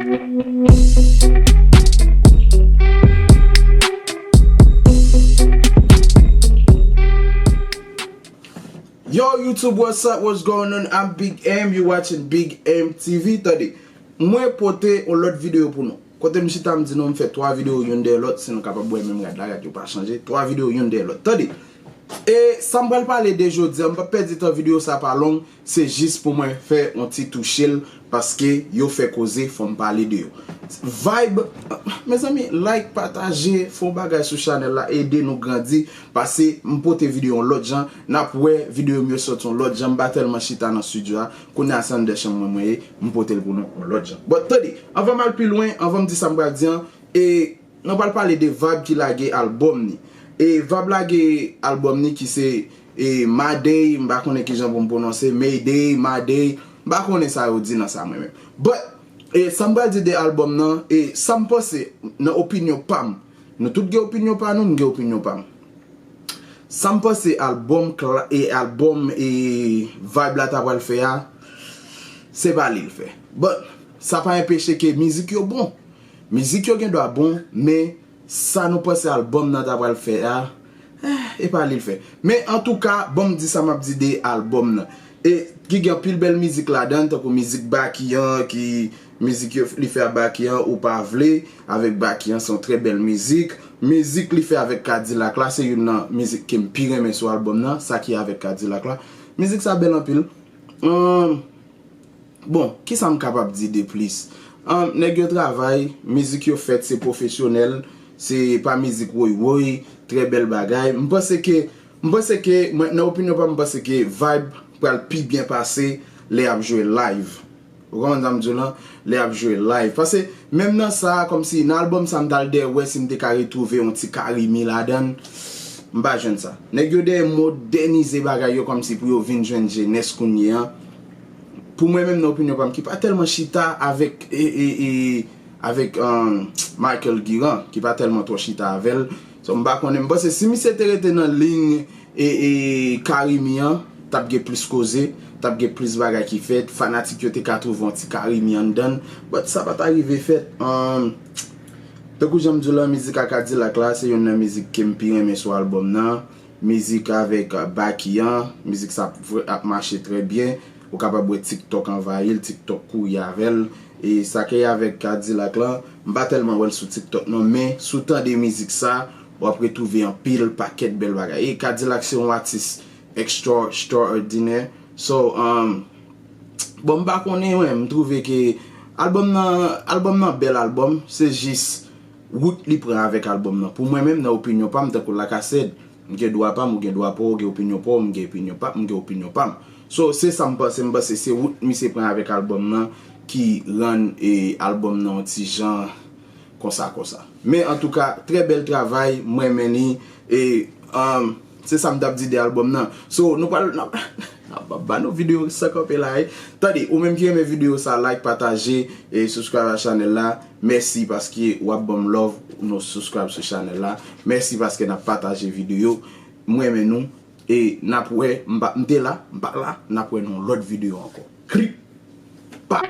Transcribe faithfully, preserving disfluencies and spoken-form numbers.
Yo, YouTube, what's up? What's going on? I'm Big M. You watching Big M T V. Tande, mwen pote yon lòt videyo pou nou. Kote m chita, m di nou m fè twa videyo youn dèyè lòt, si nou kapab wè menm rad la, rad yo pa chanje. Twa videyo youn dèyè lòt. Tande, e sa m pral pale de jodi a, m p ap pèdi tan, videyo sa pa long, se jis pou mwen fè yon ti touche l, paske yo fè koze, fò m pale de yo. Vibe, mezanmi, like, pataje, fè yon bagay sou chanèl la, ede nou grandi, pase m pote videyo yon lòt jan, n ap wè videyo m yo sòti yon lòt jan, m pa tèlman chita nan estidyo a, kounye a se anndan chanm mwen mwen ye, m pote l pou nou yon lòt jan. But tande, anvan m al pi lwen, anvan m di sa m pral di an, e nou pral pale de Vibe ki lage albòm ni. E Vibe lage albòm ni ki se, e, Mayday, m pa konnen kijan pou m pwononse, Mayday, Mayday, m pa konnen sa yo di nan sa mwen menm. But, e sa m pral di de albòm nan, e sa m panse, nan opinyon pa m, nou tout gen opinyon pa nou, m gen opinyon pa m. Sa m panse albòm, e albòm, e Vibe la ta pral fè a, se pa li l fè. But, sa pa enpeche ke mizik yo bon. Mizik yo gen dwa bon, men sa nou panse albòm nan ta pral fè a, eh, e pa li l fè. Men antouka, ban m di sa m ap di de albòm nan. E ki gen anpil bèl mizik ladan, tankou mizik Baky an, ki mizik yo, li fè a Baky an, Ou Pa Vle, avèk Baky an, se yon trè bèl mizik. Mizik li fè avèk Kadilak la, se youn nan mizik ke m pi renmen sou albòm nan, sa ki avèk Kadilak la. Mizik sa bèl anpil. Ahn, Bon, kisa m kapab di de plis? Ahn, nèg yo travay, mizik yo fèt, se pwofesyonèl, se pa mizik woy woy, trè bèl bagay. M panse ke, m panse ke, mwen, nan opinyon pa m, m panse ke Vibe pral pi byen pase lè y ap jwe live. Ou konprann sa m di w lan? Lè y ap jwe live. Paske, menm nan sa, kòmsi, nan albòm sa, m t al dèyè wè si m te ka retwouve yon ti Carimi ladan l. M pa jwenn sa. Nèg yo dèyè modènize bagay yo kòmsi pou yo vin jwenn jenès kounye a. Pou mwen menm, nan opinyon pa m, ki pa tèlman chita avèk, e, e, e, avèk, um, Michael Guirand, ki pa tèlman twò chita avè l. So, m pa konnen, m panse si misye te rete nan liy, e, e, Carimi an, t ap gen plis koze, t ap gen plis bagay ki fèt, fanatik yo te ka twouve yon ti Carimi anndan l, but sa pa ta rive fèt. Um, tankou jan m di w lan, mizik a Kadilak la, se youn nan mizik ke m pi renmen sou albòm nan. Mizik avèk, uh, Baky an, mizik sa ap vre-, ap mache trè byen. Ou kapab wè TikTok anvayi l, TikTok kouri avè l. E sa ke y avèk Kadilak lan, m pa tèlman wè l sou TikTok non, men si w tande mizik sa, w ap retwouve anpil pakèt bèl bagay. E Kadilak se yon atis extra-, extraordinè. So, um, bon, m pa konnen, mwen, m twouve ke albòm nan, albòm nan bèl albòm, se jis wout li pran avèk albòm nan. Pou mwen menm, nan opinyon pa m, tankou Lakasèt, m gen dwa pa m, ou gen dwa pa w, ou gen opinyon pa w, m gen opinyon pa m, m gen opinyon pa m. So, se sa m panse, m panse se wout misye pran avèk albòm nan ki rann, e, albòm nan yon ti jan konsa, konsa. Men, antouka, trè bèl travay, m renmen li, e, um, se sa m t ap di de albòm nan. So, nou pral, n ap, n ap ba nou videyo san kanpe la, e. Tande, ou menm ki renmen videyo sa, like, pataje, e subscribe a chanèl la. Mèsi paske w ap ban m love, nou subscribe sou chanèl la. Mèsi paske n ap pataje videyo. M renmen nou. E n ap wè, m pa, m te la, m pa la, n ap wè nan yon lòt videyo ankò. Klik! Pa!